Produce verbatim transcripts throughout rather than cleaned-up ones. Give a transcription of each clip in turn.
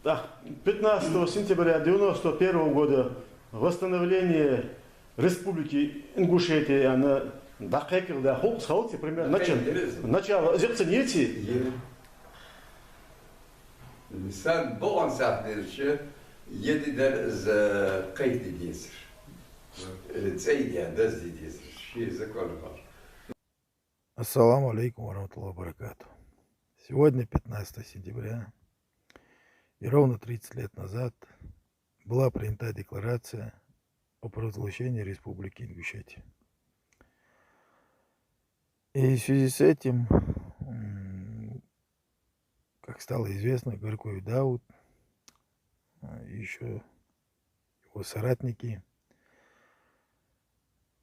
Да, пятнадцатого сентября девяносто первого года восстановление Республики Ингушетия, она дакъекъал да хулкъ схалти примерно начало. Интересно. Начало. Зикъцин яци? Е. Сан боган сахнелча, еди дар за кайти дезар. Цейди дазди дезар. Ши закон бал. Ассаламу алейкум ва рахматуллахи ва баракатух. Сегодня, пятнадцатое сентября, и ровно тридцать лет назад была принята декларация о провозглашении Республики Ингушетия. И в связи с этим, м, как стало известно, Гаркоев Дауд, а, и ещё его соратники,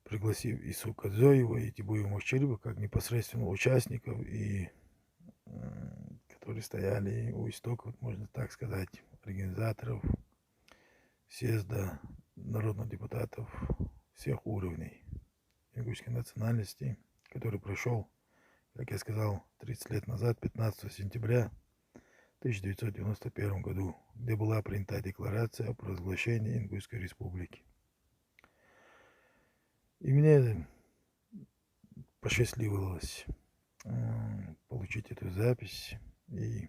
пригласив Ису Кадзоева и Тибуева Махчариба как непосредственно участников, и, м, которые стояли у истоков, можно так сказать, организаторов съезда народных депутатов всех уровней ингушской национальности, который прошёл, как я сказал, тридцать лет назад, пятнадцатого сентября тысяча девятьсот девяносто первом году, где была принята декларация о провозглашении Ингушской Республики. И мне посчастливилось, м, получить эту запись, и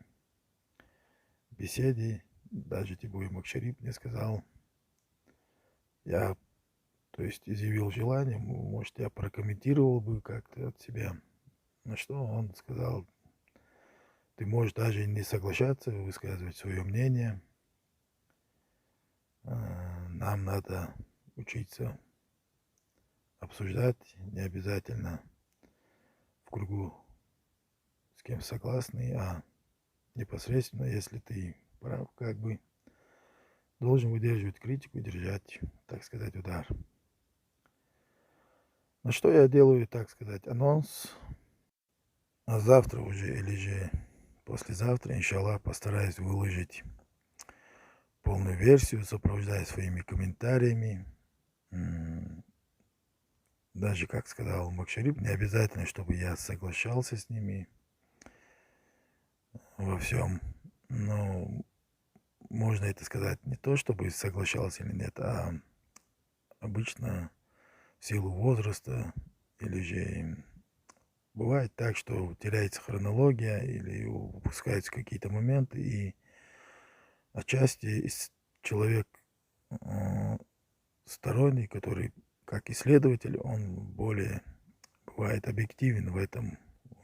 в беседе даже Тибуев Махчариб мне сказал, я, то есть, изъявил желание, м-, может, я прокомментировал бы как-то от себя. На что он сказал: «Ты можешь даже не соглашаться, высказывать своё мнение. Э, нам надо учиться обсуждать, не обязательно в кругу, с кем согласны, а непосредственно, если ты прав, как бы, должен выдерживать критику и держать, так сказать, удар». На что я делаю, так сказать, анонс. А завтра уже или же послезавтра, иншаллах, постараюсь выложить полную версию, сопровождая своими комментариями. М, даже, как сказал Махчариб, не обязательно, чтобы я соглашался с ними во всём. Но можно это сказать не то, чтобы соглашался или нет, а обычно в силу возраста или же бывает так, что теряется хронология или упускаются какие-то моменты, и отчасти ис-, человек, э, сторонний, который как исследователь, он более бывает объективен в этом.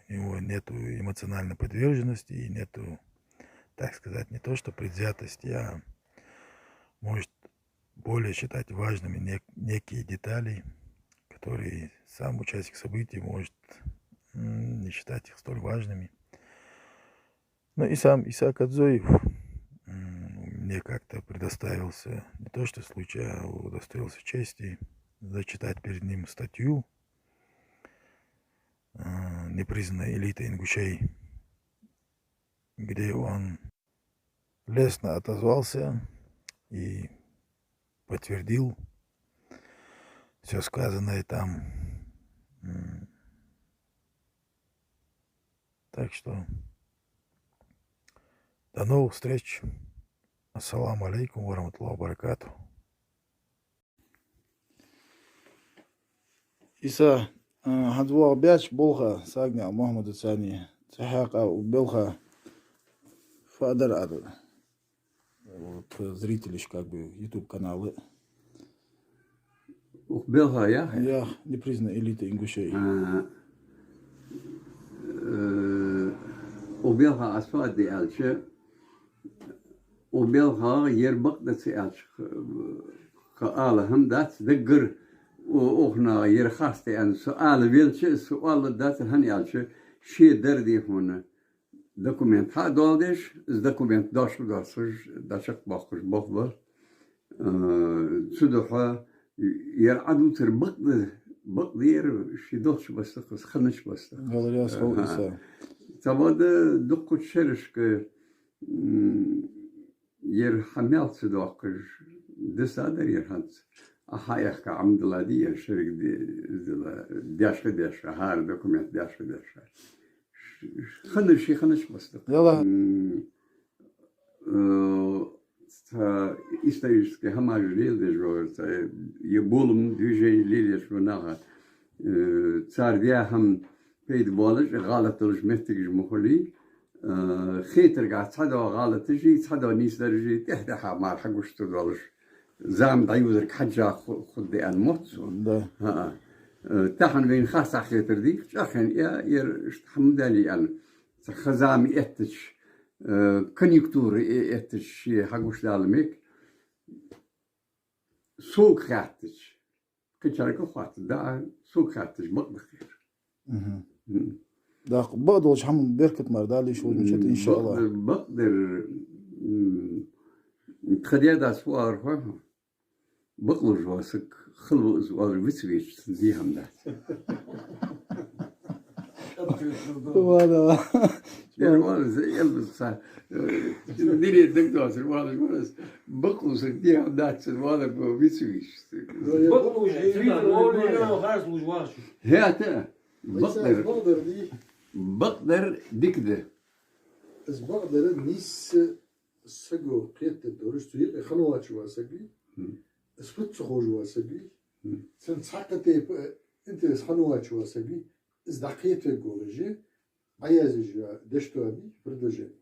У него нету эмоциональной подверженности и нету, так сказать, не то что предвзятости, а может более считать важными нек-, некие детали, которые сам участник событий может, м, не считать их столь важными. Ну и сам Иса Кадзоев, м, мне как-то предоставился, не то что случай, а удостоился чести зачитать перед ним статью, э, «Непризнанная элита ингушей», где он лестно отозвался и подтвердил всё сказанное там. М. Так что до новых встреч. Ассаламу алейкум ва рахматуллахи ва баракатух. Иса, а, хӀанз ваха баьча болха сагни а Мухьаммада цани цхьа хьакъа у белха фадар ада. Вот, э, зрителиш как бы YouTube канала. Ух белха, я? Я, непризнанная элита ингушей. А, э, ух белха асфальт де алча, ух белхагӀа ер бакъда ца аьлча, ха-, ха ала хӀама дац, даггара у-, укханагӀа ер хаста аьнна, со ала велча, со ала дац, хӀана аьлча, ше дар де хьона документ хьа а доаладеш, из документ дош а доацаш, дӀачакхбоаккхаш болх ба. Э, цудухьа ер Ӏадувцар бакъда, бакъда ер ши долча бастакъа, ханаш бастакъа. Галаряс хов Иса. Ца бада дуккхача шерашка, м, ер хьа мел ца доаккхаш, дисадар ер хӀанз. А хьаэхка Ӏамдала ди ер шерага де-, дела, дешха-дешха, хӀара документ дешха-дешха. Ш-, ш-, ханаш, ши ханаш бастакъа. Яла. М, Э, цхьа исторически хӀамаш леладеш вар, цхьа е болум, движени лелаеш вар наха. Э, цар даь хӀама пайда болаш, гӀалат долаш моттигаш ма хулий. Э, хетаргахьа цхьадола гӀалаташи, цхьадола нийсдараши тӀехь-тӀехьа мара хьагуш ца долаш, зама дӀаювзарга хьежжа ху-, хургда аьнна мотт сона. Да. ХӀаа. Э, тахан вайна харцахьа хетар дий, чӀоагӀа хьен э, ер иштта хӀама дале аьнна. Цхьа ха зама эттача, э, конъюнктура э-, эттача ше хьагуш дала мег. Сога хаьттача, кхычарга хоатта, да, сога хаьттача бакъда хетар. Мгм. Мгм. ДӀахо бакъдолча хӀаман беркат мара дала йиш йолаш мичад, иншааллахӀ. Бакъдар, бакъдар, м, тха даь-даьс вагӀар хьо. Бакълуш вола саг хала ва из оалар вицвеча, цун де хӀама дац. Ва, да, ва. Ер оалар из, ер ва са, э, дине дагадоацар, оалар, оалар из. Бакълуш саг де хӀама дац, цун оалар ва вицвеча. Бакълуш, вицвеча, оалар, харцлуш вахчу. ХӀаьта, бакъдар, бакъдар дика да. Из бакъдар нийсса саго кхетадергдолаш, цу юкъе хинна воацаш вола саг вий, мгм, из фуд ца ховш вола саг вий, мгм, цун цхьаккха тайпа интерес хинна воацаш вола саг вий, из дӀакхетавергволаш, Ӏоязъеш йола дештоаби, предложени.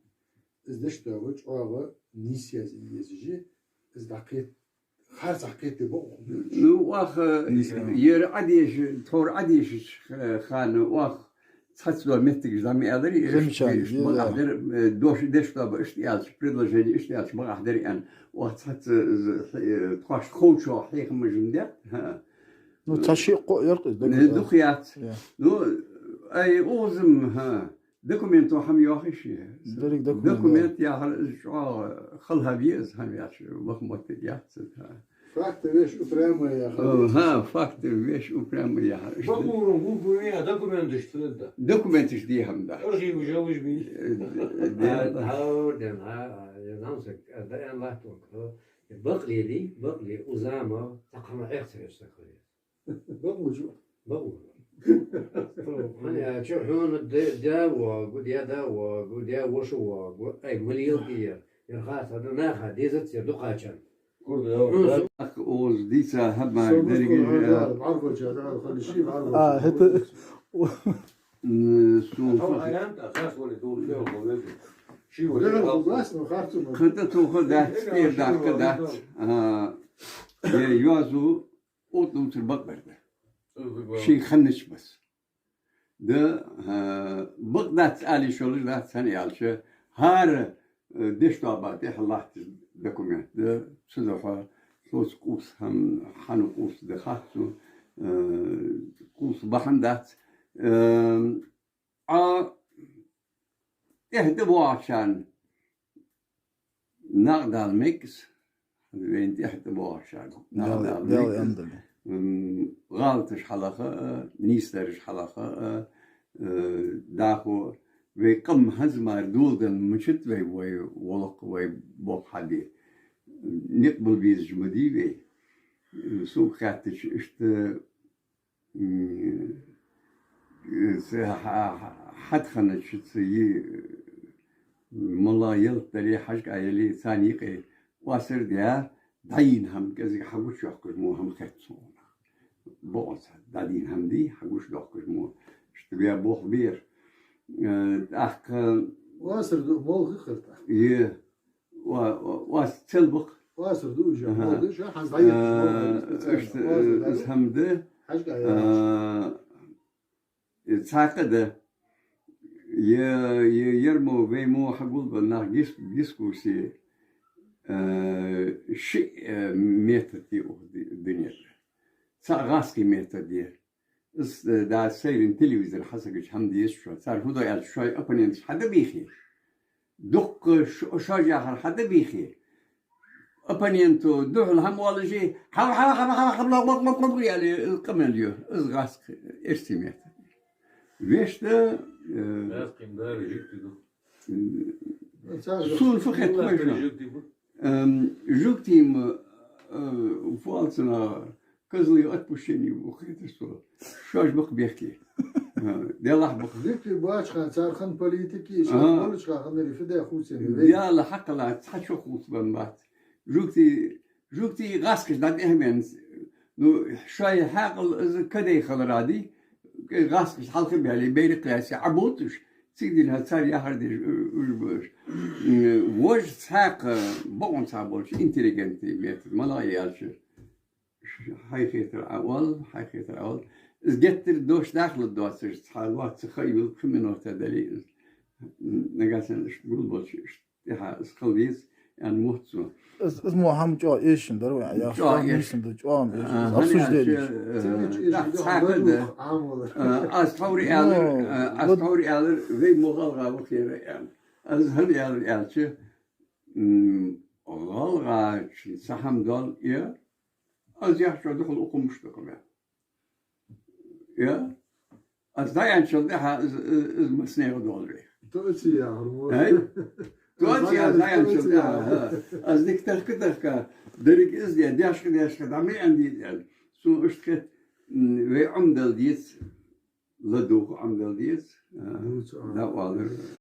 Из дештоаба чӀоагӀа нийсса язъе езаш, из дӀакхет-, харцахьа кхетаде бакъо хургболаш. Ну, оаха, нийсса, ер Ӏодеша, тхьовра Ӏодешача, э, хана оаха цхьацца дола моттигаш дӀа ма аьларий, замечание, иштта, иштта, да, бакъахьа дар, э, дош, дештоаба иштта аьлча, предложени иштта аьлча бакъахьа дар аьнна, оаха цхьацца, э, тхоашта ховчох хьехамаш ма даьд, хӀаа. Ну, цхьа ши-кхо йола из, э, документ дукха яц. Я. Ну, ай, укхаза-м, хӀаа, документо хӀама йоах шоана. Деррига документ, документ да. Яхар из чӀоагӀа хала хӀама я из, хӀама яц, ваха моттиг яц из, хӀаа. Факты вещь упрямая яхар. О, хӀаа, факты вещь упрямая яхар. Бакълувш гургвий, а документаш фуд? Документаш де хӀама дац. Архиваш йолаш бий? Э, де, де. А, хьа, ден, хьа, а, я знам саг, а, да, эн латтунг, хьо. Бакъле, бакъле, укх заман цхьаккха хӀама Ӏехцареш саг хилар. Бакълувш ва? Бакълувш. Хьона, а, чу хьона даь, даь воагӀа, даь, даь воагӀа, даь воша воагӀа, ай, ма леладе ер. Ер харц да, наха дезац ер дукхачарна. Курда, хьона, да. Ах, оз дийца хӀама деррига, а, бӀаргагуча, да, хьона ший бӀаргагуча. А, хӀаьта. М, сона хов-, а, хас вале долу ши вале. Ши вале. Деррига хов-, классно, харцо ма. Кхы тӀатоха дац, тӀера даккха дац. А, е йоазув оттадувцар бакъдар да. Шийга хиннача бесса. Да, а, бакъ дац ала йиш йолаш дац, хӀана аьлча, хӀара, э, дештоаба тӀехьа латташ документ да, цудухьа цунца къовса хӀама, хьан къовса да хац сона, э, къовса бахьан дац. Э, Ӏа тӀехьа тӀабоагӀачарна накъадала мег из, вайна тӀехьа тӀабоагӀачарна накъадала мег из. М, гӀалаташ хьалаха а, нийсдараш хьалаха а, э, дӀахо вай къам хӀанз мара доладенна мичад вай, вай гӀулакх, вай болх хьаде. Никъ бала безаш ма дий вай. Сога хаьттача, иштта М, э, хьа-, хьа-, хьатӀаханача цу йи-, моллагӀа ялат дале, хьажкӀа яле, царна юкъе оасар даь, дӀайийна хӀама кӀезига хьагучайоаккхаш мо хӀама хет сона. Бокъонца дӀадийна хӀама дий, хьагучадоаккхаш мо. Иштта вай болх бер. Э, тӀаккха оасар ду, молла хи хир тӀаккха. Е, Ва-, ва-, вас цел бакъ. Вас ду уже, аха, молла ду, ша хьанз дӀаетташ, э, молла ду, специально. Иштта, вас, э, да, из хӀама да. Хьажкъа, э, яхаш. Э, цхьаккха да. Е-, е-, ер мо, вай мо хьагулбенна нах дис-, дискуссия, э, ши, э, метод я укх ду-, дунен тӀа. Цхьа гӀазкхий метод я. Из, э, да, сайран телевизор хьасагӀача хӀама деза шоана. Цар фу ду аьлча, шоай оппоненташ хьадаьбийхе. Дукха шо-, шоаш яхар хьадаьбийхе. Оппоненто духьал хӀама оалаш, хьа-, хьа-, аьле, къамаьл ю. Из гӀазкхий, эрсий метод. Вешта, э, гӀазкхий дар жугтий ду. М, цар сона фу хет хой шоана? Жугтий бу. Эм, жугтий-м, э, фу оал цунах, козлы отпущение бу хеташ цо. Шоаш бакъ бехке. Делахь баха. Дика баьча хана цар хинна политики, ишта болча хана хиннар фу да хувцам вай. Дала хьакъала цхьа чо хувцабенна бац. Жугтий, жугтий гӀаскхаш дӀатӀехьа менна. Ну, шоай хьаькъал из кадей хилара ди, гӀаскхаш хьалха баьле, байракх яьсса, Ӏабуташ, цига дина цар яхар деш, уж ба уж. Вож цхьаькха, бокъонца болча интеллигентий метр, малагӀа яьлча. Хьай хетар Ӏа оал, хьай хетар Ӏа оал. Из геттара дош дахла доацаш, цхьа лоацца ха юл, кхы минута дале из. Нагахьа санна иштта гулболча, иштта тӀехьа из хила деза, аьнна мотт сона. Из, из мо хӀама чӀоагӀа эшаш дар вай, яхаш чӀоагӀа эшаш дар, чӀоагӀа эшаш. Обсуждение. Цигача эшаш да, цхьа да. Аз тховра аьлар, аз тховра аьлар, вай мо гӀалгӀа ва хера аьнна. Аз хӀана аьлар аьлча, гӀалгӀачун цхьа хӀама дола, е, аз яхачох духьал укхун муштакъа ма. Е? Аз дӀааьнначул тӀехьа из, из, из массанена дола вай. Тоци яхар мо. Ай? Тоци аз дӀааьнначул тӀехьа, хӀа. Аз дика тахка-тахка, деррига из де, дешка-дешка, дӀа ма аьнна деза аьнна. Сона иштта хет, вай Ӏомадала деза, ладувгӀа Ӏомадала деза. Да, оалар.